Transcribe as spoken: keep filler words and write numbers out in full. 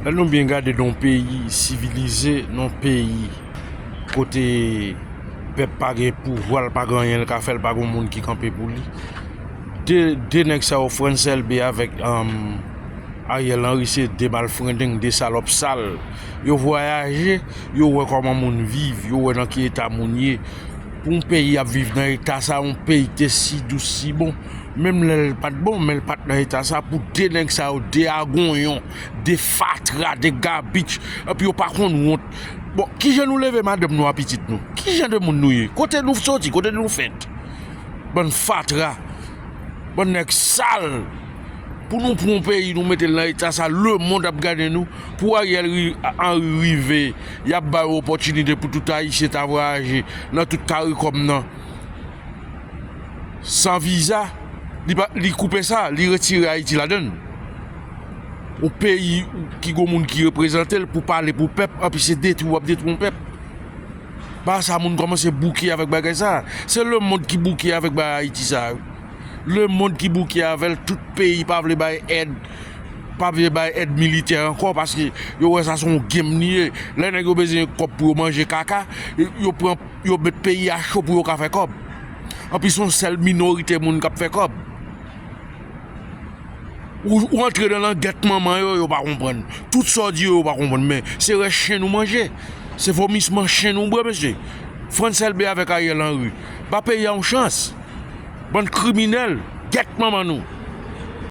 Lè nou byen gade, nan yon peyi sivilize, nan yon peyi kote pèp pa gen pouvwa, l pa gen anyen l ka fè, l pa gen moun ki kanpe pou li. De, de nèg sa yo, Frantz Elbé avèk, um, Ariel Henry, se de malfrendeng, de salòp sal. Yo vwayaje, yo wè kòman moun viv, yo wè nan ki eta moun ye. Pou yon peyi ap viv nan eta sa, yon peyi ki te si dous, si bon, menm lè l pa t bon, men l pa t nan eta sa, pou de nèg sa yo, de agonyon, de fatra, de gabich, epi yo pa konn wont. Bon, kijan nou leve madanm nou a pitit nou? Kijan de moun nou ye? Kote nou soti? Kote nou fèt? Bann fatra, bann nèg sal. Pou nou pran yon peyi, nou mete l nan eta sa, lemonn ap gade nou. Pou Ariel ri- Henry rive, y ap ba yo opòtinite pou tout Ayisyen ta vwayaje nan tout Karikòm nan san viza. Li pa, li koupe sa, li retire Ayiti ladan l. Yon peyi ki gon moun ki reprezante l pou pale pou pèp, anpi se detwi w ap detwi yon pèp. Pa sa moun kòmanse bouke avèk bagay sa. Se lemonn ki bouke avèk bagay Ayiti sa. Lemonn ki bouke avè l, tout peyi pa vle bay èd, pa vle bay èd militè ankò, paske yo wè sa se yon game li ye. Lè nèg yo bezwen kòb pou yo manje kaka, yo pran, yo met peyi a cho pou yo ka fè kòb. Anpi se yon sèl minorite moun k ap fè kòb. Ou, ou antre nan langèt manman yo, yo pa konprann. Tout sa w di yo, yo pa konprann. Men se rès chen nou manje. Se vomisman chen nou bwè, mesye. Frantz Elbé avèk Ariel Henry. Ba peyi a yon chans. Bann kriminèl, gèt manman nou.